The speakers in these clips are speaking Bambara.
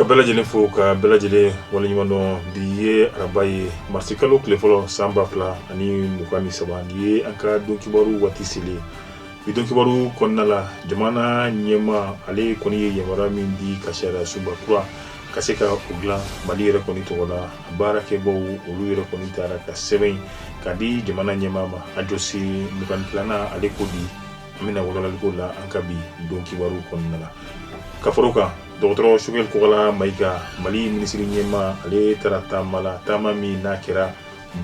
Ka bɛɛ lajɛlen fo, ka bɛɛ lajɛlen waleɲuman dɔn. Bi ye araba ye, marisi kalo tile fɔlɔ, san 2023. Nin ye an ka don kibaru waati selen. Bi don kibaru kɔnɔna la, jamana ɲɛmaa ale kɔni ye yamaruya min di ka sariya sunba kura ka se ka o dilan Mali yɛrɛ kɔni tɔgɔ la, baarakɛbaw olu yɛrɛ kɔni taara ka sɛbɛn ka di jamana ɲɛmaa ma. A jɔsen 22nan ale ko di, an bɛna walawalali k'o la an ka bi don kibaru kɔnɔna la. Ka fara o kan, dɔgɔtɔrɔ Sogɛli Kokala Mayiga, Mali minisiri ɲɛmaa, ale taara taama la, taama min n'a kɛra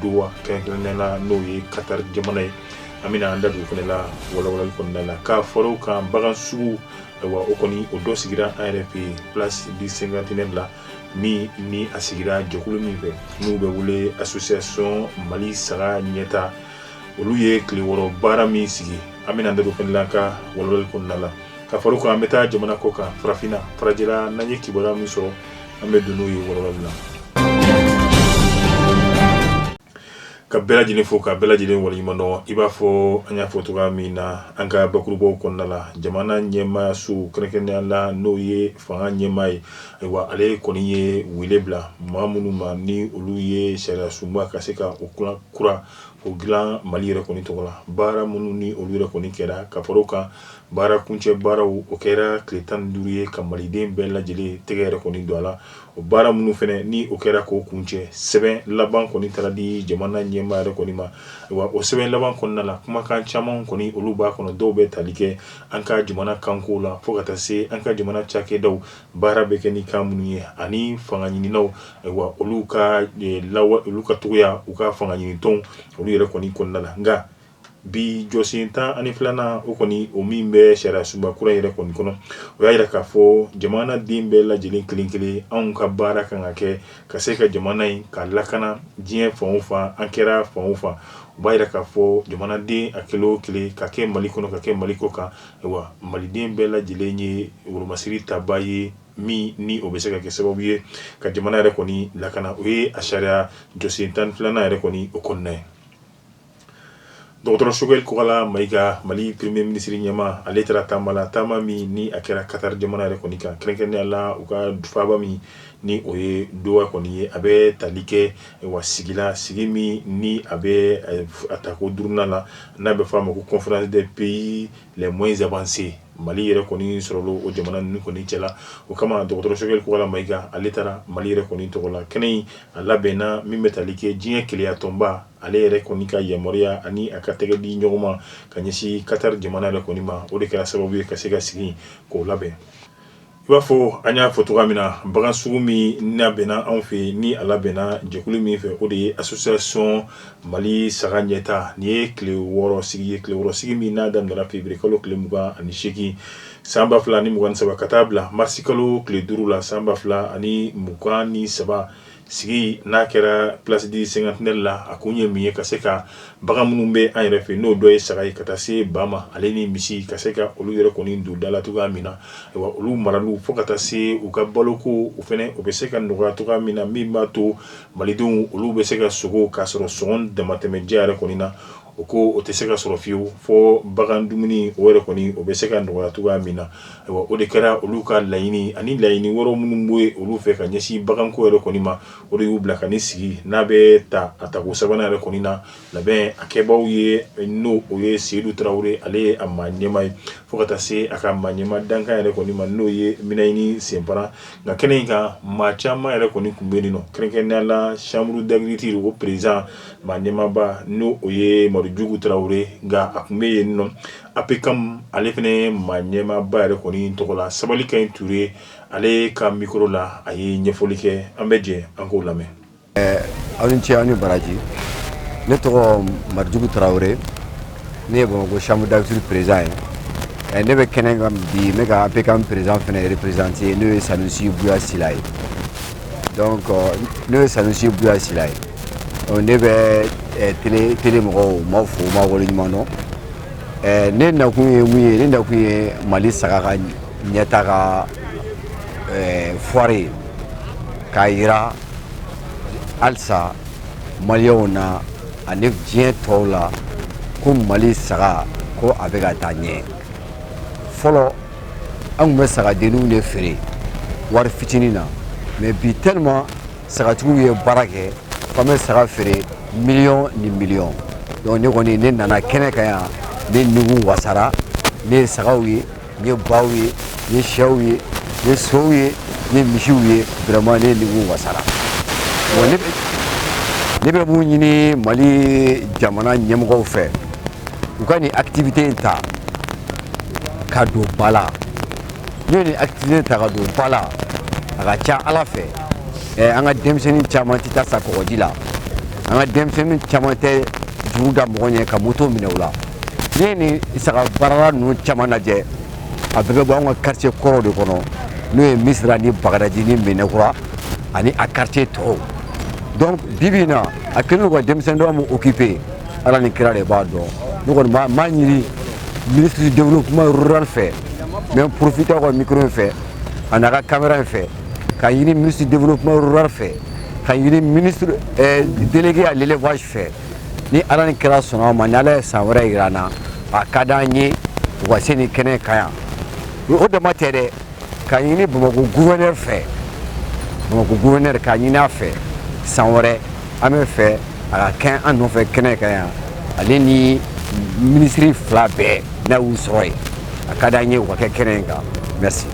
Doha, kɛrɛnkɛrɛnnenya la n'o ye Qatar jamana ye. An bɛna an da don o fana la walawalali kɔnɔna la. Ka fara o kan, bagan sugu, ayiwa, o kɔni o dɔ sigira an yɛrɛ fɛ yen, Place du Cinquantenaire la, min ni a sigira jɛkulu min fɛ n'u bɛ wele Association Mali Saga Ɲɛta, olu ye tile 6 baara min sigi, an bɛna an da don o fana la an ka walawalali kɔnɔna la. Ka fara o kan, an bɛ taa jamana kɔ kan, farafinna, farajɛla, n'an ye kibaruya min sɔrɔ, an bɛ don n'o ye walawalali la. Ka bɛɛ lajɛlen fo, ka bɛɛ lajɛlen waleɲuman dɔn. I b'a fɔ an y'a fɔ cogoya min na an ka bakurubaw kɔnɔna la, jamana ɲɛmaayaso, kɛrɛnkɛrɛnnenya la n'o ye fanga ɲɛmaa ye, ayiwa, ale kɔni ye wele bila maa minnu ma ni olu ye sariya sunba ka se ka o kura o dilan Mali yɛrɛ kɔni tɔgɔ la. Baara minnu ni olu yɛrɛ kɔni kɛra, ka fara o kan, baara kuncɛ baaraw o kɛra tile 15 ye ka maliden bɛɛ lajɛlen tɛgɛ yɛrɛ kɔni don a la. O baara minnu fana ni o kɛra k'o kuncɛ, sɛbɛn laban kɔni taara di jamana ɲɛmaa yɛrɛ kɔni ma. Wa o sɛbɛn laban kɔnɔna la, kumakan caman kɔni olu b'a kɔnɔ, dɔw bɛ tali kɛ an ka jamana kanko la, fo ka taa se an ka jamana cakɛdaw baara bɛ kɛ ni kan minnu ye, ani fanga ɲininaw, ayiwa, olu ka togoya, u ka fanga ɲinitɔnw olu yɛrɛ kɔni kɔnɔna la. Nka bi jɔsen 12nan, o kɔni o min bɛ sariya sunba kura yɛrɛ kɔni kɔnɔ, o y'a jira k'a fɔ jamana den bɛɛ lajɛlen kelen kelen, anw ka baara kan ka kɛ ka se ka jamana in ka lakana diɲɛ fan o fan, an kɛra fan o fan. O b'a jira k'a fɔ jamanaden a kelen o kelen, ka kɛ Mali kɔnɔ, ka kɛ Mali kɔ kan, ayiwa, maliden bɛɛ lajɛlen ye wolomasiri taba ye, min ni o bɛ se ka kɛ sababu ye ka jamana yɛrɛ kɔni lakana. O ye a sariya jɔsen 12nan yɛrɛ kɔni o kɔnɔna ye. Dɔgɔtɔrɔ Sogɛli Kokala Mayiga, Mali premier ministre ɲɛmaa, ale taara taama la, taama min ni a kɛra Qatar jamana yɛrɛ kɔni kan, kɛrɛnkɛrɛnnenya la u ka faaba min ni o ye Doha kɔni ye. A bɛ tali kɛ wa sigila sigi min ni a bɛ a tako duurunan la, n'a bɛ fɔ a ma ko Conférence des pays les moins avancés. Mali yɛrɛ kɔni sɔrɔla o jamana ninnu kɔni cɛla. O kama, dɔgɔtɔrɔ Sogɛli Kokala Mayiga, ale taara Mali yɛrɛ kɔni tɔgɔ la. Kɛnɛ in a labɛnna min bɛ tali kɛ diɲɛ kelenya tɔnba ale yɛrɛ kɔni ka yamaruya ani a ka tɛgɛ di ɲɔgɔn ma ka ɲɛsin Qatar jamana yɛrɛ kɔni ma, o de kɛra sababu ye ka se ka sigi k'o labɛn. I b'a fɔ an y'a fɔ cogoya min na, bagan sugu min n'a bɛnna anw fɛ, ni a labɛnna jɛkulu min fɛ, o de ye Association Mali Saga Ɲɛta. Nin ye tile 6 sigi ye, tile 6 sigi min n'a daminɛra février kalo tile 28 san 2023 ka taa bila marisi kalo tile 5 la san 2023. Sigi n'a kɛra Place du Cinquantenaire la, a kun ye min ye, ka se ka bagan minnu bɛ an yɛrɛ fɛ, n'o dɔ ye saga ye, ka taa se ba ma, ale ni misi, ka se ka olu yɛrɛ kɔni don da la cogoya min na, wa olu maraliw fo ka taa se u ka baloko, o fana o bɛ se ka nɔgɔya cogoya min na, min b'a to malidenw olu bɛ se ka sogo k'a sɔrɔ sɔngɔ damatɛmɛdiya yɛrɛ kɔni na. O ko o tɛ se ka sɔrɔ fiyewu fo bagan dumuni o yɛrɛ kɔni o bɛ se ka nɔgɔya cogoya min na. Ayiwa, o de kɛra olu ka laɲini ani laɲini wɛrɛw minnu bɛ olu fɛ ka ɲɛsin baganko yɛrɛ kɔni ma, o de y'u bila ka ni sigi n'a bɛ ta a tako sabanan yɛrɛ kɔni na labɛn. A kɛbaw ye, n'o o ye Seyidu Tarawele, ale ye a maa ɲɛmaa ye, fo ka taa se a ka maa ɲɛmaa dankan yɛrɛ kɔni ma, n'o ye Minayini Senpara. Nka kɛnɛ in kan, maa caman yɛrɛ kɔni tun bɛ yen nɔ, kɛrɛnkɛrɛnnenya la Chambre d'agriculture o président maa ɲɛmaaba, n'o o ye Madujugu Tarawele. Nka a tun bɛ yen nɔ, APCAM ale fana maa ɲɛmaaba yɛrɛ kɔni tɔgɔ la, Sabali Kaɲi Ture, ale ka micro la, a ye ɲɛfɔli kɛ. An bɛ jɛ an k'o lamɛn. Aw ni ce, aw ni baraji. Ne tɔgɔ Marijugu Tarawele, ne ye Bamakɔ Chambre d'agriculture président ye. Ne bɛ kɛnɛ kan bi, n bɛ ka APCAM président fana représenter, n'o ye Sanusi Buya Sila ye. Donc n'o ye Sanusi Buya Sila ye, ne bɛ télé mɔgɔw n b'aw fo, n b'aw waleɲuman dɔn. Ne nakun ye mun ye? Ne nakun ye Mali saga ka ɲɛta ka foire ye, k'a yira halisa maliyɛnw na ani diɲɛ tɔw la ko Mali saga ko a bɛ ka taa ɲɛ. Fɔlɔ, an tun bɛ sagadenninw de feere wari fitinin na. Mais bi, tellement sagatigiw ye baara kɛ f'an bɛ saga feere miliyɔn ni miliyɔn. Donc ne kɔni, ne nana kɛnɛ kan yan, ne nikun wasara. Ne ye sagaw ye, n ye baw ye, n ye sɛw ye, n ye sow ye, n ye misiw ye. Vraiment, ne nikun wasara. Bon, ne bɛ mun ɲini Mali jamana ɲɛmɔgɔw fɛ? U ka nin activité in ta ka don ba la. N'u ye nin activité in ta ka don ba la, a ka ca Ala fɛ, an ka denmisɛnnin caman tɛ taa sa kɔgɔji la, an ka denmisɛnnin caman tɛ juru da mɔgɔ ɲɛ ka moto minɛ u la. N'i ye nin saga baarala ninnu caman lajɛ, a bɛɛ bɛ bɔ anw ka quartier kɔrɔw de kɔnɔ, n'o ye Misira ni Bagadaji ni Minɛkura ani a quartier tɔw. Donc bi bi in na, a kɛlen don ka denmisɛnnin dɔw min occupé, Ala ni kira de b'a dɔn. Ne kɔni b'a ɲini ministre du Développement rural fɛ, n bɛ profiter aw ka micro in fɛ a n'a ka caméra in fɛ, ka ɲini ministre du Développement rural fɛ, ka ɲini ministre délégué à l'Élevage fɛ, ni Ala ni kira sɔnna a ma, ni Ala ye san wɛrɛ yira an na, a ka d'an ye u ka se nin kɛnɛ kan yan. O dama tɛ dɛ, ka ɲini Bamakɔ gouverneur fɛ, Bamakɔ gouverneur, ka ɲini a fɛ, san wɛrɛ an bɛ fɛ a ka kɛ an nɔfɛ kɛnɛ kan yan, ale ni minisiri fila bɛɛ n'a y'u sɔrɔ yen, a ka d'an ye u ka kɛ kɛnɛ in kan. Merci.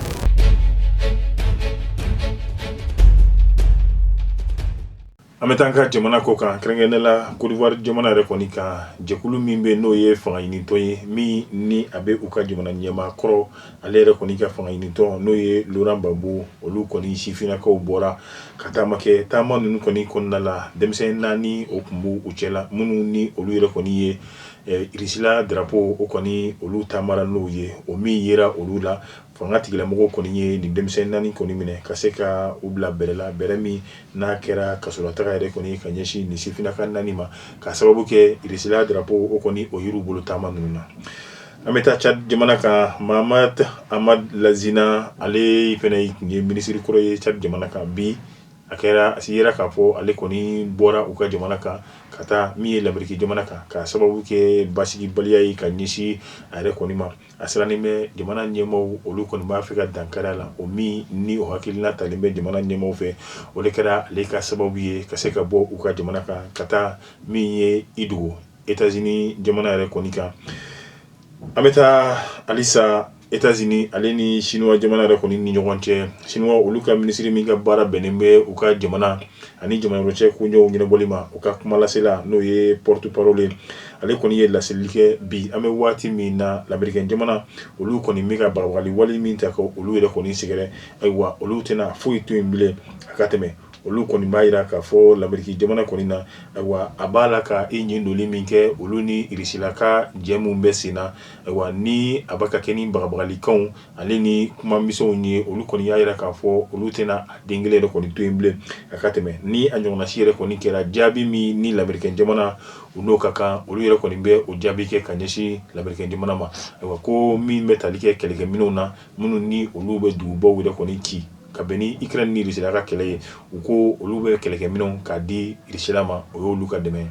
An bɛ taa an ka jamana kɔ kan, kɛrɛnkɛrɛnnen la Côte d'Ivoire jamana yɛrɛ kɔni kan. Jɛkulu min bɛ, n'o ye fanga ɲinitɔn ye, min ni a bɛ u ka jamana ɲɛmaa kɔrɔ, ale yɛrɛ kɔni ka fanga ɲinitɔn, n'o ye Laurent Gbagbo, olu kɔni sifinnakaw bɔra ka taama kɛ. Taama ninnu kɔni kɔnɔna la, denmisɛn naani o tun b'u cɛla, minnu ni olu yɛrɛ kɔni ye Irisila drapeau o kɔni olu taamara n'o ye. O min yera olu la, fanga tigilamɔgɔw kɔni ye nin denmisɛn naani kɔni minɛ ka se ka u bila bɛrɛ la, bɛrɛ min n'a kɛra kasolataga yɛrɛ kɔni ka ɲɛsin nin sifinnaka naani ma, ka sababu kɛ Irisila drapeau o kɔni o yer'u bolo taama ninnu na. An bɛ taa Tchad jamana kan. Mahamat Ahmad Lazina, ale fana tun ye minisiri kɔrɔ ye Tchad jamana kan. Bi a kɛra a yera k'a fɔ ale kɔni bɔra u ka jamana kan ka taa min ye Lameriki jamana kan, ka sababu kɛ basigibaliya ye ka ɲɛsin a yɛrɛ kɔni ma. A sirannen bɛ jamana ɲɛmaaw, olu kɔni b'a fɛ ka dankari a la. O min ni o hakilina talen bɛ jamana ɲɛmaaw fɛ, o de kɛra ale ka sababu ye ka se ka bɔ u ka jamana kan ka taa min ye i dogo États-Unis jamana yɛrɛ kɔni kan. An bɛ taa halisa États-Unis ale ni Chinois jamana yɛrɛ kɔni ni ɲɔgɔn cɛ. Chinois olu ka minisiri min ka baara bɛnnen bɛ u ka jamana ani jamana wɛrɛ cɛ koɲɛw ɲɛnabɔli ma, u ka kumalasela, n'o ye porte parole ye, ale kɔni ye laseli kɛ bi. An bɛ waati min na, Lamerikɛn jamana olu kɔni bɛ ka bagabagali wale min ta ka olu yɛrɛ kɔni sɛgɛrɛ, ayiwa, olu tɛna foyi to yen bilen a ka tɛmɛ. Olu kɔni b'a jira k'a fɔ Lameriki jamana kɔni na, ayiwa, a b'a la ka i ɲin doli min kɛ olu ni Irisila ka jɛ min bɛ sen na, ayiwa, ni a bɛ ka kɛ ni bagabagalikanw ale ni kuma misɛnw ye, olu kɔni y'a jira k'a fɔ olu tɛna a den kelen yɛrɛ kɔni to yen bilen a ka tɛmɛ. Ni a ɲɔgɔnna si yɛrɛ kɔni kɛra, jaabi min ni Lamerikɛn jamana u n'o ka kan, olu yɛrɛ kɔni bɛ o jaabi kɛ ka ɲɛsin Lamerikɛn jamana ma. Ayiwa, ko min bɛ tali kɛ kɛlɛkɛminɛnw na, minnu ni olu bɛ dugubaw yɛrɛ kɔni ci ka bɛn ni Ukraine ni Russie ka kɛlɛ ye, u ko olu bɛ kɛlɛkɛminɛnw k'a di Russie ma, o y'olu ka dɛmɛ ye.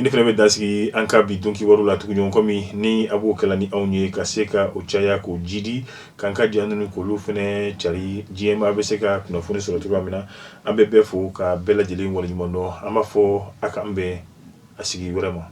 Ni fana bɛ dansigi an ka bi don kibaru la tuguɲɔgɔn kɔmi ni a b'o kɛla ni anw ye ka se ka o caya k'o jidi, k'an ka ja ninnu k'olu fana cari, diɲɛmaa bɛ se ka kunnafoni sɔrɔ cogoya min na. An bɛ bɛɛ fo ka bɛɛ lajɛlen waleɲuman dɔn. An b'a fɔ a k'an bɛn a sigi wɛrɛ ma.